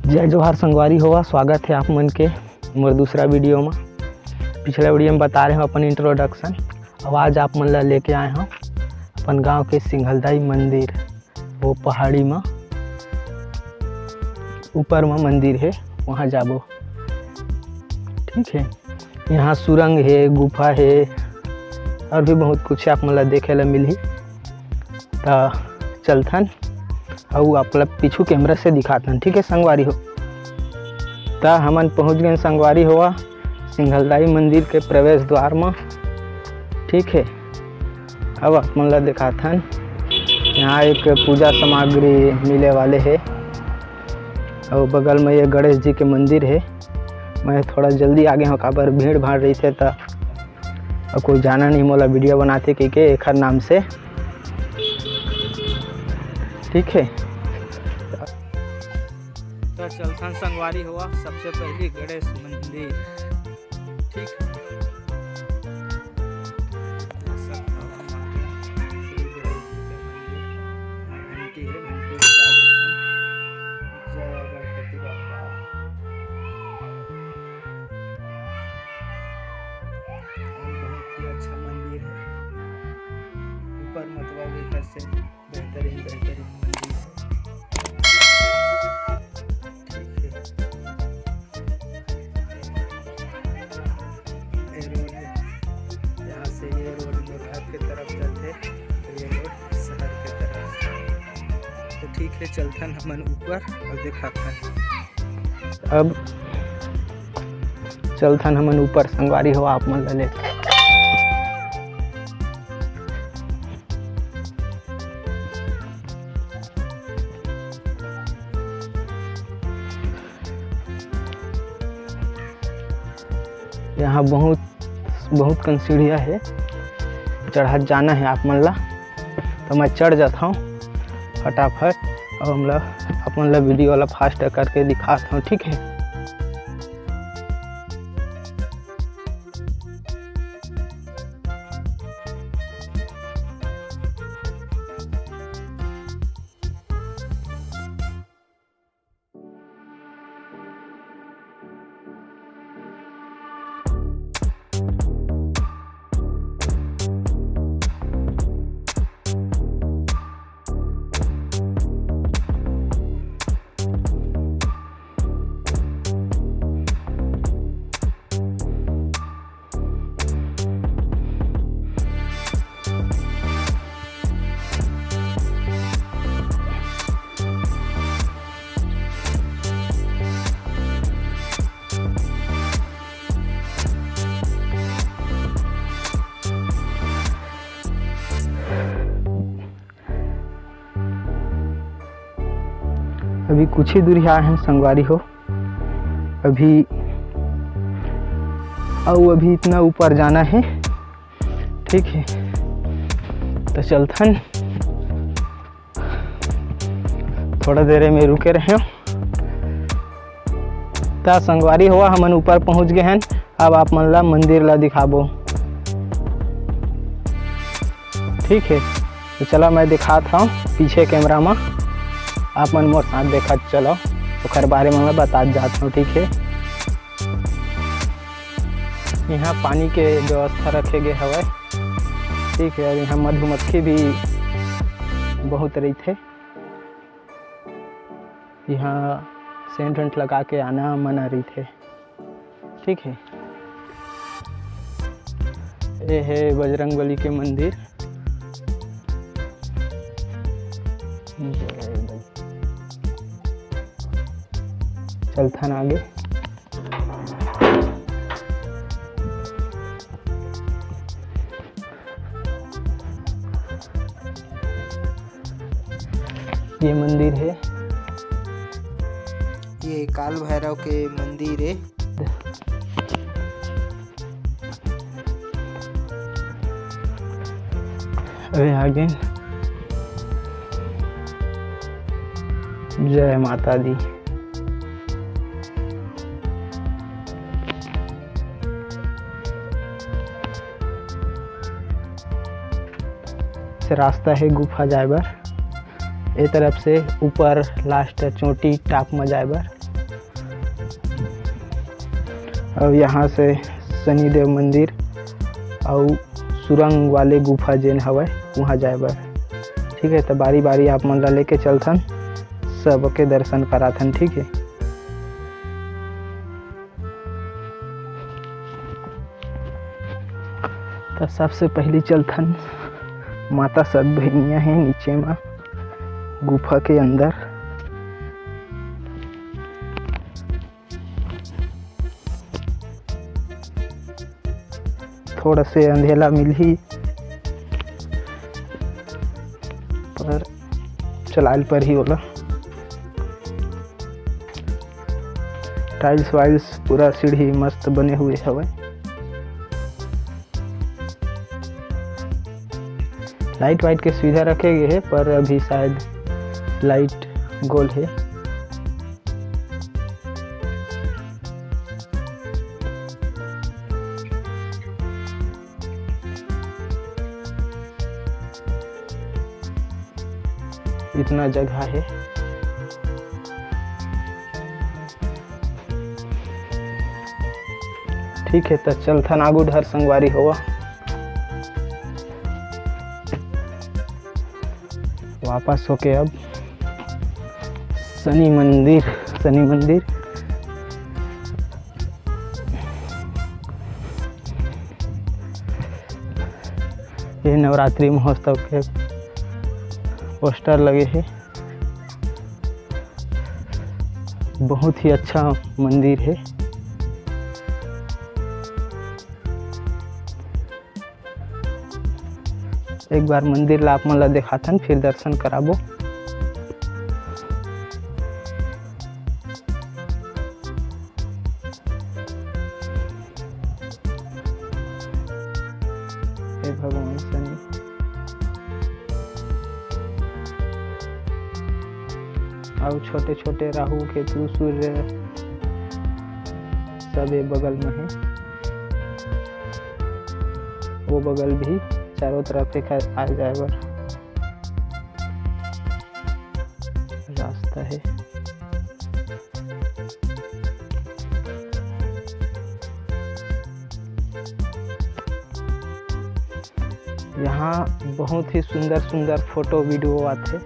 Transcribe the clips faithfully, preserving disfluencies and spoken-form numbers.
जय जोहार संगवारी हो, स्वागत हे आप मन के मोर दूसरा वीडियो म। पिछला वीडियो म बता रहे हों अपन introduction। अब आज आप मन ला लेके आए हों अपन गांव के सिंघलदाई मंदिर, वो पहाड़ी म ऊपर म मंदिर हे, वहां जाबो। ठीक हे, यहाँ सुरंग हे, गुफा हे, और भी बहुत कुछ आप मन ला देखे ला मिलही। त चलथन, अउ आप ला पीछू कैमरा से दिखाथन, ठीक हे संगवारी हो। त हमन पहुँच गेन संगवारी हो सिंघलदाई मंदिर के प्रवेश द्वार म, ठीक हे। अब आप मन ला दिखाथन, यहाँ एक पूजा सामग्री मिले वाले हे, अउ बगल में ये गणेश जी के मंदिर हे। मैं थोड़ा जल्दी आ गे हों, काबर भीड़ भाड़ रहिथे त अउ कोई जाना नहीं मोला वीडियो बनाथे कहिके एखर नाम से, ठीक हे। त चलथन संगवारी हो, सबसे पहली गणेश मंदिर, ठीक हे। घंटी हे, घंटी बजा देथन। जय गणपति बप्पा। अउ बहुत ही अच्छा मंदिर हे, ऊपर मतवा भी से बेहतरीन, बेहतरीन मंदिर हे। ठीक हे। ये रोड हे, यहाँ से ये रोड मुरहर के तरफ जाथे, ये रोड शहर के तरफ। तो ठीक हे, चलथन हमन ऊपर अउ दिखाथन। अब चलथन हमन ऊपर, संगवारी हो आप मन ला लेके। यहाँ बहुत, बहुत कन सीढ़िया हे, चढ़त जाना हे आप मन ला। तो मैं चढ़ जात हौं फटाफट, अउ हमला, आप मन ला वीडियो ला fast करके दिखात हौं, ठीक हे। अभी कुछ ही दूरी आए हन संगवारी हो, अभी, अउ अभी इतना ऊपर जाना हे, ठीक हे, त चलथन। थोड़ा देर में रुके रहेंव। त संगवारी हो, हमन ऊपर पहुंच गे हन। अब आप मन ला मंदिर ला दिखाबो, ठीक हे। तो चला, मैं दिखात हौं पीछे कैमरा में, आप मन मोर साथ देखत चलो, ओकर बारे में मैं बतात जात हौं, ठीक हे। यहाँ पानी के व्यवस्था रखे गे हवय, ठीक हे, और यहाँ मधुमक्खी भी बहुत रहिथे। यहाँ सेंट वेंट लगा के आना मना रहिथे, ठीक हे। ये हे बजरंग बली के मंदिर। चलथन आगे। ये मंदिर हे, ये काल भैरव के मंदिर हे। अरे आगे। जय माता दी। से रास्ता हे गुफा जाए बर। ए तरफ से ऊपर last चोटी top म जाए बर। अउ यहाँ से शनिदेव मंदिर अउ सुरंग वाले गुफा जेन हवय, उहाँ जाए बर। ठीक है, तो बारी बारी आप मन ला लेके चलथन, सबके दर्शन कराथन। ठीक है, तो सबसे पहली चलथन, माता सत बहिनिया है नीचे मा गुफा के अंदर। थोड़ा से अंधेला मिलही, पर चलाइल परही ओला। Tiles वाइल्स पूरा सीढ़ी मस्त बने हुए हवय। लाइट वाइट के सुविधा रखे गए हे, पर अभी शायद लाइट गोल हे। इतना जगह है। ठीक है, तो चलथन आगू डहर संगवारी होवा। वापस होके अब शनि मंदिर, शनि मंदिर। ये नवरात्रि महोत्सव के पोस्टर लगे हे। बहुत ही अच्छा मंदिर हे। एक बार मंदिर ला आप मन ला देखाथन, फिर दर्शन कराबो। हे भगवान शनि। अउ छोटे छोटे राहु, केतु, सूर्य सब ए बगल में हे। वो बगल भी चारों तरफ एक आ जाए बर रास्ता है। यहाँ बहुत ही सुंदर सुंदर फोटो वीडियो आथे।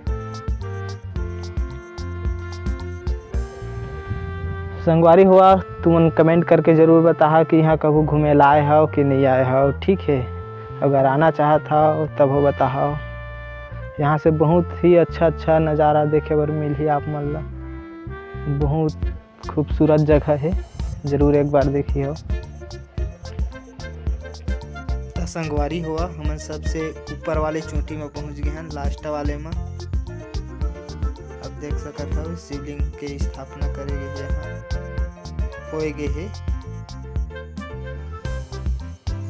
संगवारी हो, तुमन कमेंट करके जरूर बताहा कि यहाँ कभू घूमे ला आए हव कि नहीं आए हव। ठीक है, अगर आना चाहत हव तब हो बताहा। यहाँ से बहुत ही अच्छा अच्छा नज़ारा देखे बर मिलही आप मन ला। बहुत खूबसूरत जगह है, जरूर एक बार देखियो। त संगवारी हो, हमन सबसे ऊपर वाले चोटी में पहुंच गए हैं, लास्ट वाले में। अब देख सकत हो, शिवलिंग के स्थापना करे गए हे, यहाँ होए गए हे।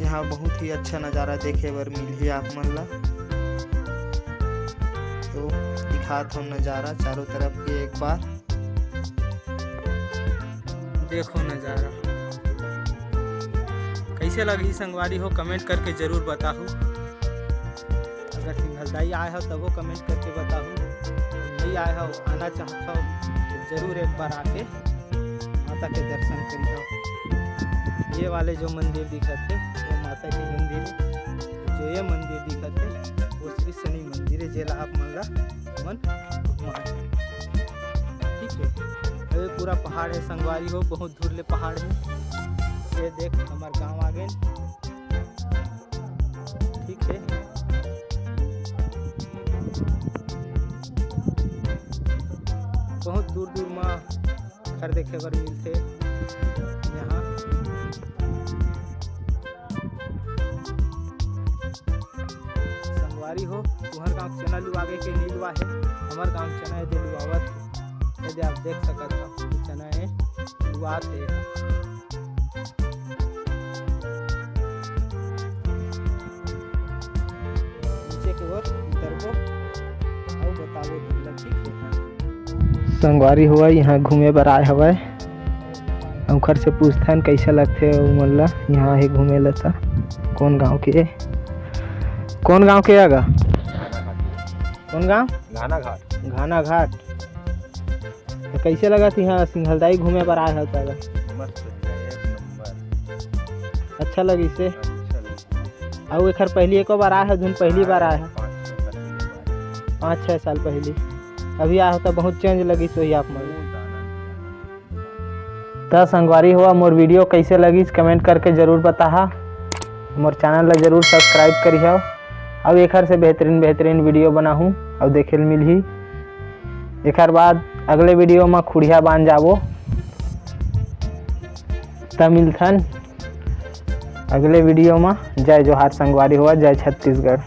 यहाँ बहुत ही अच्छा नज़ारा देखे बर मिलही आप मन ला। तो दिखात हो नज़ारा चारों तरफ के एक बार। देखो नज़ारा कैसे लगही संगवारी हो, कमेंट करके जरूर बताहू। अगर सिंघलदाई आए हो तबो कमेंट करके बताहू, नहीं आए हो, आना चाहत हो तो जरूर एक बार आके माता के दर्शन करिहो। ये वाले जो मंदिर दिखत हे वो माता के मंदिर हे, जो ये मंदिर दिखत हे वो श्री शनि मंदिर हे, जेला आप मन ला मन घुमाए। ठीक है, अबे पूरा पहाड़ है संगवारी हो, बहुत दूर ले पहाड़ है। ये देख हमार गांव आ गए। ठीक है, बहुत दूर दूर में घर देखे बर मिलथे यहाँ। संगवारी हो, तुहर गांव चना लुआगे के नहीं लुआ है, हमर गांव चना एदे लुआवत हे। एदे आप देख सकत हो, चना ए लुआत हे। नीचे के ओर उतरबो अउ बताबो तुमला, ठीक है। संगवारी हो, यहाँ घूमे बर आए हवय, ओखर से पूछथन कैसे लगथे ओ मन ला यहाँ हे घूमे ला। त कौन गांव के, कौन गांव के आगा? कौन गांव? घाना घाट। घाना घाट। तो कैसे लगत यहाँ सिंघलदाई घूमे बर आए हो त? मस्त भैया, एक नंबर। अच्छा लगिस हे। अच्छा लगिस। अउ एखर पहिली एको बार आए हो, धुन पहिली बार आए हो? पाँच छः साल पहले बार। पाँच छः साल पहिली। अभी आए हो त बहुत चेंज लगिस होही आप मन। बहुत आनंद आया। त संगवारी हो, मोर वीडियो कैसे लगिस, कमेंट करके जरूर बताहा। मोर चैनल ला जरूर सब्सक्राइब करिहव, अउ एखर से बेहतरीन बेहतरीन वीडियो बनाहूँ अउ देखे ल मिलही। एखर बाद अगले वीडियो म खुड़िया बांध जाबो। त मिलथन अगले वीडियो म। जय जोहार संगवारी हो, जय छत्तीसगढ़।